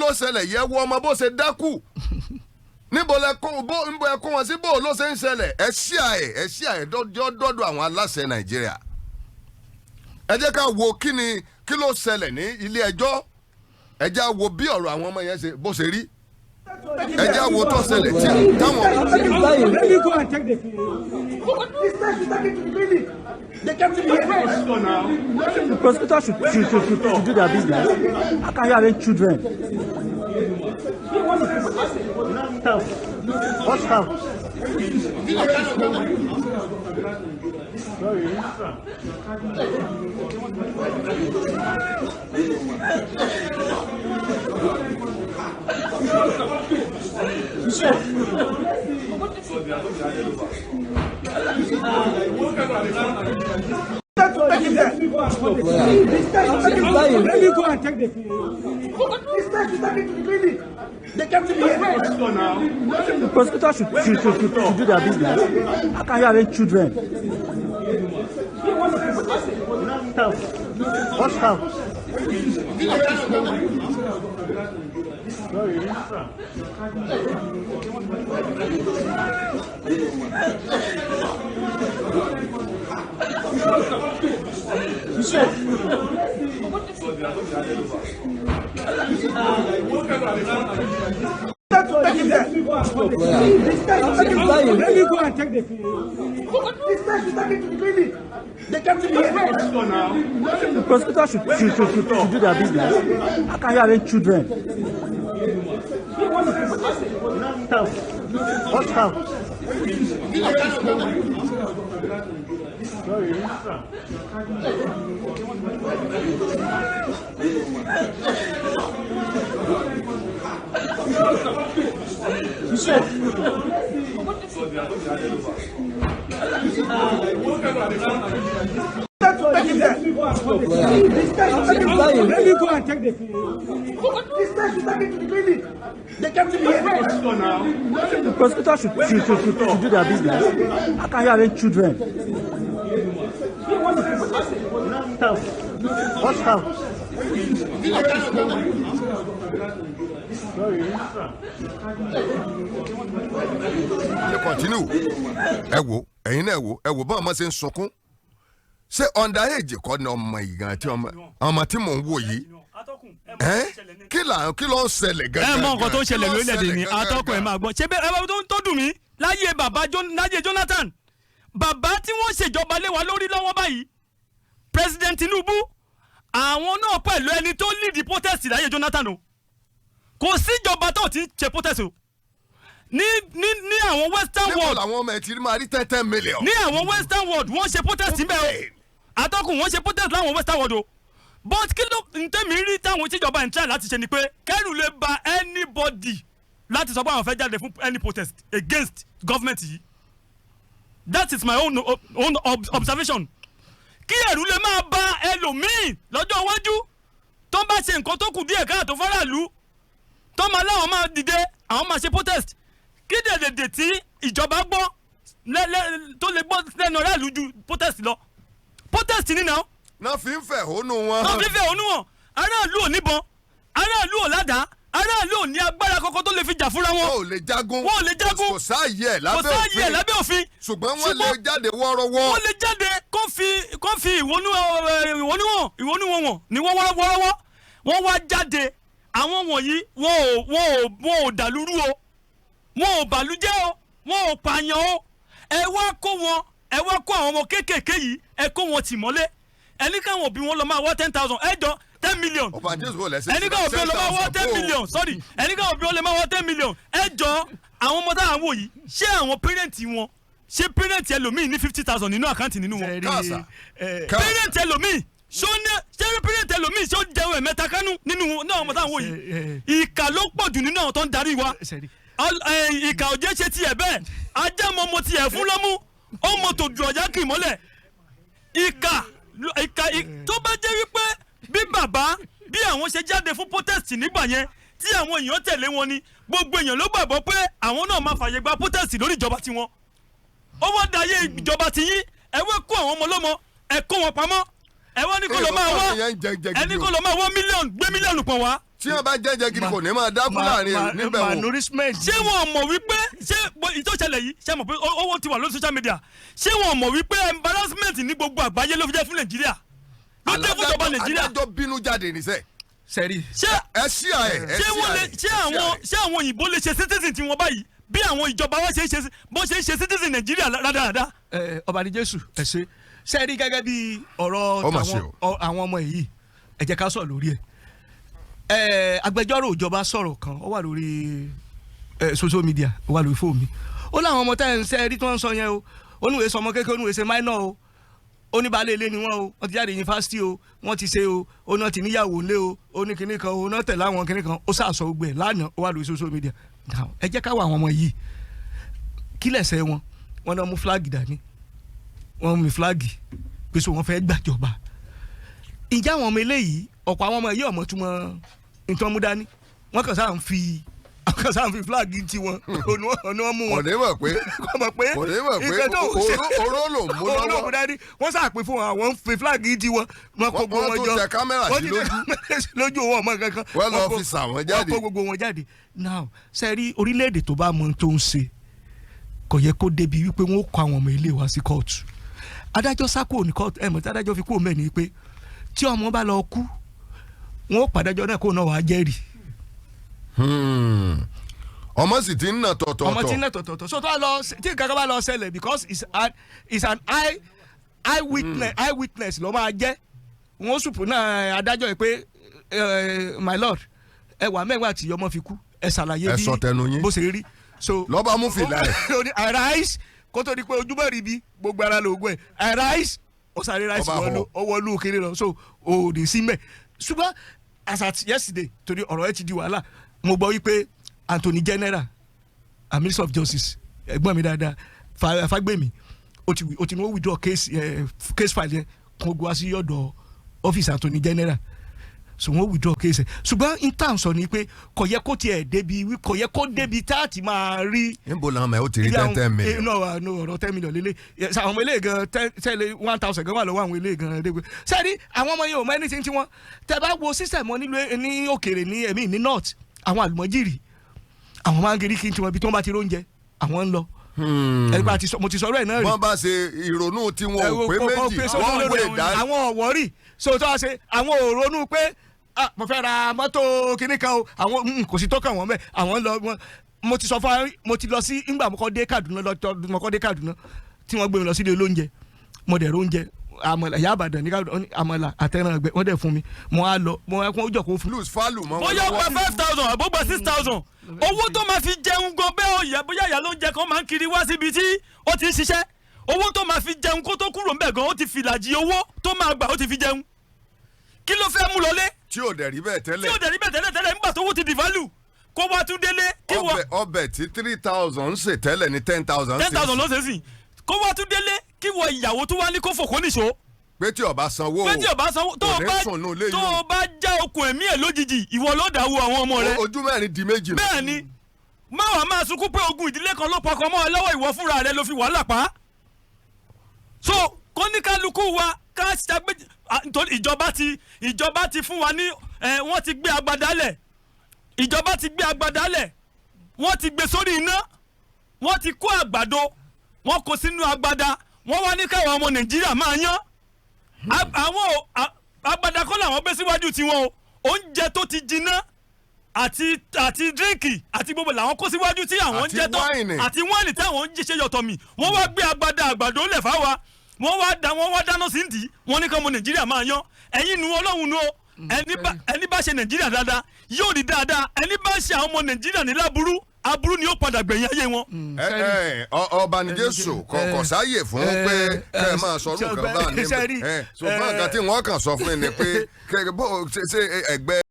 Ló ṣẹlẹ̀ yẹ wo ọmọ bó ṣe dákú. Níbo lẹ kó bó, níbo ẹ kó wọn sí? Bó ló ṣe ń ṣẹlẹ̀? Ẹ ṣí àyè, ẹ ṣí àyè dọ́dọ̀ àwọn aláṣẹ Nàìjíríà. Ẹ jẹ́ ká wo kí ni, kí ló ṣẹlẹ̀ ní ilé ẹjọ́. Ẹ jẹ́ á wo bí ọ̀rọ̀ àwọn ọmọ yẹn ṣe bó ṣe rí. Ẹ jẹ́ á wo tó ṣẹlẹ̀ tí táwọn. Let me go and take the. This place is taken to the clinic. They kept him here. The prosecutor should do their business. How can you arrange children? Stop. What stop? Sorry. Take him there. This place is taken. Let me go and take the. This place is taken to the clinic. They kept him here. The prosecutor should do their business. How can you arrange children? Stop. What stop? Sorry. Take him there. This place is taken. Let me go and take the. This place is taken to the clinic. They kept him here. The prosecutor should do their business. How can you arrange children? Stop. What stop? Sorry. Take him there. This place is taken. Let me go and take the. This place is taken to the clinic. They kept him here. The prosecutor should do their business. How can you arrange children? Stop. What stop? Sorry. Ṣe continue. Ẹ wo, ẹ̀yin náà, ẹ wo, ẹ wo báwọn ọmọ ṣe ń sunkún. Ṣé under age kọ́ ni ọmọ yìí gan, tí ọmọ tí mò ń wò yìí ẹ? Kí ló ń ṣẹlẹ̀ gangan? Ẹ mọ nǹkan tó ń ṣẹlẹ̀ Kí ló ń lórílẹ̀‐èdè ni ṣẹlẹ̀ gangan? Atọ́kùn, ẹ̀ máa gbọ́. Ṣé bẹ́ẹ̀ ẹ bá tó dùn mí láyé bàbá láyé Jonathan, bàbá tí wọ́n ṣèjọba lé wa lórí lọ́wọ́ báyìí, President Tinubu, àwọn náà pẹ̀lú ẹni tó lead protest láyé Jonathan o. Kò síjọba tó ti ń ṣe protest o ní àwọn western Níbo world. làwọn ọmọ ẹ ti máa rí 10 10 million? Ní àwọn western world, wọ́n ṣe protest níbẹ̀ o. Atọ́kùn, wọ́n ṣe protest láwọn western world o. But kí ló ń tẹ́mi rí táwọn ìṣèjọba ń try láti ṣe ni pé kẹ́rù lè ba anybody láti sọ pé àwọn fẹ́ jáde fún any protest against government yìí. That is my own observation. Kí ẹ̀rù lè máa ba ẹlòmíì lọ́jọ́ iwájú tó bá ṣe nǹkan tó kù díẹ̀ káàtó faraàlú, tó máa láwọn máa dìde, àwọn máa ṣe protest, kí dèdèdè tí ìjọba gbọ́ tó lè gbọ́ lẹ́nu aráàlú ju protest lọ. Protest ní náà. Náà fi ń fẹ̀hónú wọn. Náà fi fẹ̀hónú wọn. Aráàlú ò níbọn, aráàlú ò ládàá, aráàlú ò ní agbára kankan tó lè fi jà fúnra wọn. Wọn ò lè jagun. Wọn ò lè jagun. Kò sáàyè ẹ̀ Kò lábẹ́ sáàyè ẹ̀ òfin. lábẹ́ òfin. Ṣùgbọ́n wọ́n lè jáde wọ́ọ́rọ́wọ́. Wọ́n lè jáde kó fi ìwọ́nú wọn wọ̀n ní wọ́n wọ́rọ́wọ́. Wọ́n wá jáde. Àwọn wọ̀nyí, wọn ò dàlúrú o, wọn ò bàlújẹ́ o, wọn ò pààyàn o. Ẹ wá kó wọn, ẹ wá kó àwọn ọmọ kéékèèké yìí, ẹ kó wọn tì mọ́lé. Ẹni káwọn òbí wọn lọ máa wá 10,000, ẹ jọ, 10 million. Ọba Jésù kò lẹ́sẹ̀. Ẹni káwọn òbí wọn lọ máa wá 10 million, sorry, ẹni káwọn òbí wọn lọ máa wá 10 million. Ẹ jọ, àwọn ọmọ táwọn wò yìí, ṣé àwọn parent wọn, ṣé parent ẹlòmíì ní 50,000 nínú account nínú wọn? Káàsà. Parent ẹlòmíì, ṣó ní, ṣé parent ẹlòmíì, ṣó jẹun ẹ̀mẹ́ta kánú nínú wọn náà? Ọmọ táwọn wò yìí, ìkà ló pọ̀ jù nínú àwọn tó ń darí wa. Ìkà òjé ṣe tiẹ̀ bẹ́ẹ̀. Ajá mọ ọmọ tiẹ̀ fún lọ́mú, ọmọ tòjú ọ̀já kì í mọ́lẹ̀. Ìkà tó bá jẹ́ wípé bí bàbá bí àwọn ṣe jáde fún protest nígbà yẹn tí àwọn èèyàn tẹ̀lé wọn ni, gbogbo èèyàn ló gbàgbọ́ pé àwọn náà máa fàyè gba protest lórí ìjọba tiwọn. Ó wọ́n dayé ìjọba tiyín, ẹ wé kó àwọn ọmọ ọlọ́mọ, ẹ kó wọn pamọ́, ẹ wọ́n ní kó lọ máa wá, ẹni kó lọ máa wá mílíọ̀nù, gbé mílíọ̀nù pọ̀ wá. Tí wọ́n bá jẹ́jẹ́ gidi, kò ní máa dákú láàrin èrò níbẹ̀ wò. Malnourishment. Ṣé wọn mọ̀ wípé ṣé ìtọ́sẹ̀lẹ̀ yìí, ṣé mọ̀ pé owó ti wà lórí social media? Ṣé wọn mọ̀ wípé embarrassment ní gbogbo àgbáyé ló fi jẹ́ fún Nàìjíríà, ló jẹ́ fún ìjọba Nàìjíríà? Adájọ́ bínú jáde níṣẹ́. Sẹ́rí. Ṣé Ẹ ṣí à ẹ ẹ ṣé ṣí wọ́n à lè ẹ ṣé ṣí à àwọn ẹ. Ṣé àwọn òyìnbó lè ṣe citizen tiwọn báyìí, bí àwọn ìjọba wa ṣe ń ṣe, bó ṣe ń ṣe citizen Nàìjíríà rádaràda? Ẹ ọba ní Jésù, ẹ ṣe sẹ́rí gẹ́gẹ́ bí ọ̀rọ̀ Ó mà ṣe tàwọn o. àwọn ọmọ yìí, ẹ jẹ́ ká sọ̀rọ̀ lórí ẹ̀. Ẹ agbẹjọ́rò ìjọba sọ̀rọ̀ kan, ó wà lórí social media, ó wà lórí fóònù mi. Ó láwọn ọmọ tẹ́ ẹ̀ ń sẹ́ rí tí wọ́n ń sọ yẹn o, ó ní ìwé sọmọ kékeré, ó ní ìwé ṣe minor o, ó ní baálé ilé ni wọ́n o, wọ́n ti jáde yunifásitì o, wọ́n ti ṣe o, ó náà ti níyàwó ńlé o, ó ní kinní kan o, ó náà tẹ̀lé àwọn kinní kan. Ó sàṣọ gbogbo ẹ̀ lánàá, ó wà lórí social media. Now, ẹ jẹ́ ká wọ àwọn ọmọ yìí, kí lẹ̀ṣẹ̀ wọn? Wọn náà mú flag dání, wọ́n mú flag pé so wọ́n fẹ́ gbàjọba. Ǹjẹ́ àwọn ọmọ eléyìí, ọ̀pọ̀ àwọn ọmọ yìí, ọmọ túmọ̀ nǹkan mú dání, wọ́n kàn sáà ń fi flag ti wọn ònú wọn mú Kò wọn ní mọ̀ pé kò mọ̀ pé kò ní mọ̀ pé nǹkan tó ń ṣe oró ló ń mú oró ló mú lọ́wọ́. dání. Wọ́n sàpè fún wọn, àwọn ń fi flag ti wọn, wọ́n kó gbogbo Wọ́n wọn tún jọ. tẹ kámẹ́rà Wọ́n sí ti tẹ lójú. kámẹ́rà sí lójú, owó ọmọ kankan. Wọ́n lọ fi sà wọ́n jáde. Wọ́n kó gbogbo wọn jáde. Now, sẹ́rí orílẹ̀-èdè tó bá mọ ohun tó ń ṣe, kò yẹ kó débi wípé wọ́n kó àwọn ọmọ ilé wa sí kóòtù. Adájọ́ sá kúrò ní kóòtù. Ẹ̀ mọ̀ tí adájọ́ fi kúrò mẹ́ni pé tí ọmọ bá lọ kú, wọ́n ó pàdájọ́ náà kó náà wàá jẹ́rìí. Ọmọ sì ti ń nà tọ̀tọ̀tọ̀. Ọmọ tí ń nà tọ̀tọ̀tọ̀, so tó bá lọ, tí nǹkan kan bá lọ ṣẹlẹ̀, because it's an eye witness, eye witness ló máa jẹ́. Wọ́n sùpù náà adájọ́ yìí pé, "My lord, ẹ wà mẹ́wàá tí ọmọ fi kú, ẹ ṣàlàyé Ẹ bí sọ tẹnu yín." bó ṣe rí." So Ló bá mú fìlà ẹ̀. ó ní, "I rise." Kó tó di pé ojúmọ́ rí bí gbogbo ara lóògùn ẹ̀, "I rise." Ó sáré rise. Ọba wọnú họ. ọwọ́ lù kiri lọ, so ò ní sí mẹ́. Ṣùgbọ́n as at yesterday, torí ọ̀rọ̀ ẹ ti di wàhálà, mo gbọ́ wípé Attorney General and Minister of Justice, ẹ̀gbọ́n mi dáadáa, Fagbemi, ó ti ní ó withdraw case file yẹn kó gbọ́ sí ọ̀dọ̀ ọ́fíìsì Attorney General, so wọ́n withdraw case ẹ̀. Ṣùgbọ́n intan sọ ni pé kò yẹ kó tiẹ̀ débi, kò yẹ kó débi tá a ti máa rí Níbo làwọn ọmọ ẹ̀ ó ti rí 10 10 million? No, no, ọ̀rọ̀ 10 million lélẹ̀. Yes, àwọn ọmọ eléyìí gan tẹ́lẹ̀ 1,000 gan wà lọ́wọ́ àwọn eléyìí gan dégbé sẹ́ni. Àwọn ọmọ yẹn ò mọ anything tí wọ́n tẹ́ bá wo system wọn nílùú ní òkèèrè, ní ẹ̀mí ní north, àwọn àlùmọ́jìrì, àwọn máa ń kiri kí n tiwọn, ibi tí wọ́n bá ti róúnjẹ àwọn ń lọ. Ẹgbẹ́ àti mo ti sọ̀rọ̀ ẹ̀ náà rí. Wọ́n bá ṣe ìrònú tí wọn ò pé méjì, wọ́n wé dá. Àwọn ọ̀wọ́ rí so tó wá ṣe, àwọn ò ronú pé, "Ah, mo fẹ́ ra mọ́tò kinní kan o." Àwọn kò sí tó kàn wọ́n bẹ́ẹ̀, àwọn lọ wọn. Mo ti sọ fún wa, mo ti lọ sí ńgbà mo kọ́ dé Kaduna, lọ́jọ́ mo kọ́ dé Kaduna tí wọ́n gbé mi lọ sílé olóúnjẹ, mo dẹ̀ róúnjẹ àmàlà, ìyá Àbàdàn ní Kaduna, ó ní àmàlà àtẹran ẹgbẹ, wọ́n dẹ̀ fún mi. Mo á lọ, mo á kó jọ kó fún mi. Lose fálù mọ́ wọn Bóyá ó gba lọ́wọ́. 5,000 àbó gba 6,000, owó tó máa fi jẹun gan bẹ́ẹ̀, ó yẹ bóyá ìyá ló ń jẹ kan máa ń kiri wá síbi tí ó ti ń ṣiṣẹ́, owó tó máa fi jẹun kó tó kúrò ńbẹ̀ gan, ó ti fìlàjì owó tó máa gbà, ó ti fi jẹun. Kí ló fẹ́ mú lọlé? Tí ò dẹ̀ rí bẹ́ẹ̀ Tí tẹ́lẹ̀. ó dẹ̀ rí bẹ́ẹ̀ tẹ́lẹ̀ tẹ́lẹ̀, nígbà tó owó ti devalue, kó wá tún délé kí wọ́n Ọbẹ̀ tí 3,000 ń sè tẹ́lẹ̀ ní 10,000. 10,000 ló ṣe sìn. Kó wá tún délé kí wọ́n ìyàwó tó wá ní kó fò kó nìṣó. Pé tí ó bá sanwó Pé tí o bá sanwó tó kò o ní bá sùn nù ilé tó yìí. o bá já okùn ẹ̀mí ẹ̀ lójijì, ìwọ ló dàwọ́ àwọn ọmọ rẹ. Ojú mẹ́rin di méjì nù. Bẹ́ẹ̀ ni, má wàá máa sunkún pé ogun ìdílé kan ló pọkàn mọ́ ẹ lọ́wọ́, ìwọ fúnra rẹ ló fi wàhálà pa á. So kóníkálukú wa ká ṣàgbé nítorí ìjọba ti fún wa ní ẹ, wọ́n ti gbé agbada lẹ̀, ìjọba ti gbé agbada lẹ̀, wọ́n ti gbé sórí iná, wọ́n ti kó àgbàdo, wọ́n kó sínú agbada, wọ́n wá ní káwọn ọmọ Nàìjíríà máa yán. Àwọn agbada kọ́ làwọn gbé síwájú tiwọn o, oúnjẹ tó ti jiná àti drink àti gbogbo làwọn kó síwájú tí àwọn ń Àti jẹ tán. wáìnì. Àti wáìnì tí àwọn ń ṣe yọ̀tọ̀ mi. Wọ́n wá gbé agbada àgbàdo lẹ̀ fáwa, wọ́n wá da, wọ́n wá dáná sí ndì, wọ́n ní kí ọmọ Nàìjíríà máa yan. Ẹ̀yin nu Ọlọ́run nu o. Ẹni bá ṣe Nàìjíríà dáadáa yóò rí dáadáa, ẹni bá ṣe àwọn ọmọ Nàìjíríà ní láburú, aburú ni ó padà gbẹ̀yìn ayé wọn. Ẹ ẹ ọba ní Jésù kò sáàyè fún pé kẹ ẹ máa sọ orúkọ bá ní ẹ, ṣùgbọ́n nǹkan tí wọ́n kàn sọ fún mi ni pé kẹ bó ṣe ẹgbẹ́.